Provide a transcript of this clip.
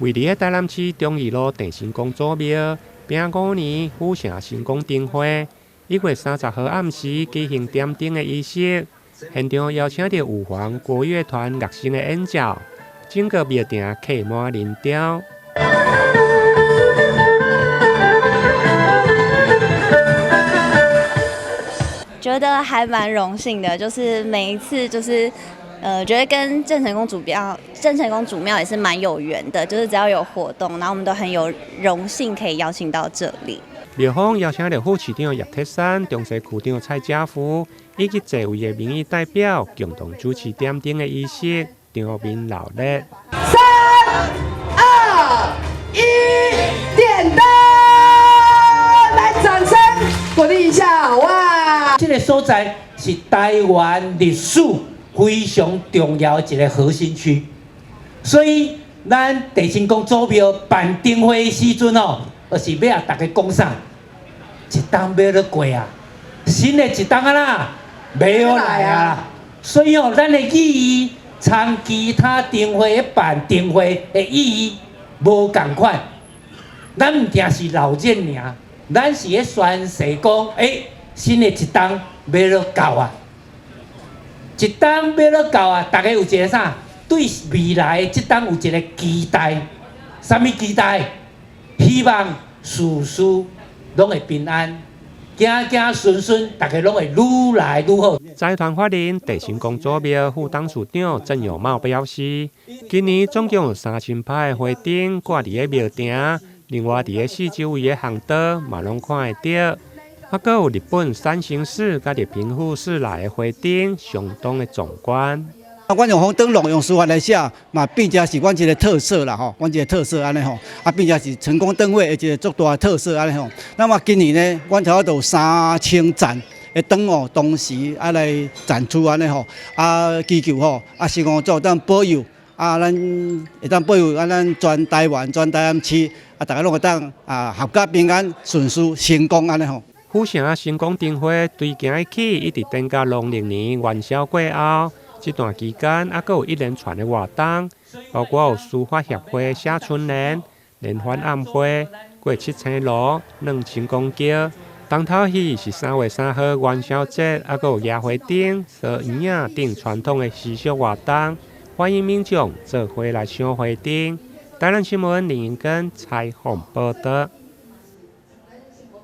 位佇台南市忠義路鄭成功祖廟，丙午年府城成功燈會，1月30號暗時舉行點燈的儀式，現場邀請著五環國樂團樂聲的演奏，整個廟埕客滿人潮。覺得還蠻榮幸的，就是每一次就是，覺得跟鄭成功祖廟、鄭成功祖廟也是蠻有緣的，就是只要有活動，然後我們都很有榮幸可以邀請到這裡。廟方邀請著副市長葉鐵珊、中西區長蔡家福以及濟位的民意代表共同主持點燈的儀式，場面熱烈。三、二、一，點燈！來，掌聲鼓勵一下，哇！這個所在是台灣歷史非常重要的一個核心區，所以咱鄭成功祖廟辦燈會的時陣哦，就是欲共大家講啥？一冬欲咧過啊，新的一冬啊啦，欲來啊！所以哦，咱的意義，參其他燈會辦燈會的意義無仝款。咱毋定是鬧熱爾，咱是咧宣誓講，新的一冬欲咧到啊！一冬欲咧到啊！大家有一个啥？對未來的這冬有一個期待，啥物期待？希望事事攏會平安，行行順順，大家攏會愈來愈好。財團法人鄭成功祖廟副董事長鄭有茂表示，今年總共有3000排的花燈掛佇个廟埕，另外佇个四周圍的巷道嘛攏看會著。啊，閣有日本三形市佮平戶市來的花燈，相當的壯觀。啊，阮用紅燈籠用書法來寫，嘛變成是阮一个特色啦吼，阮一个特色按呢吼，啊變成是成功燈會的一個足大的特色按呢吼。那麼今年呢，阮差不多有3000盞的燈哦，同時啊來展出按呢吼，啊祈求吼，啊成功祖當保佑，啊咱會當保佑啊咱全台灣、全台南市，啊大家攏會當啊闔家平安、順遂成功按呢吼。府城成功燈會對今日起一直等到農曆年元宵過後，這段期間猶閣有一連串的活動，包括有書法協會寫春聯、聯歡暗會、過七星爐、攆成功轎。重頭戲是3月3號元宵節，猶閣有野花燈、燒圓仔等傳統的習俗活動，歡迎民眾做伙來賞花燈。台南新聞林英根採訪報導。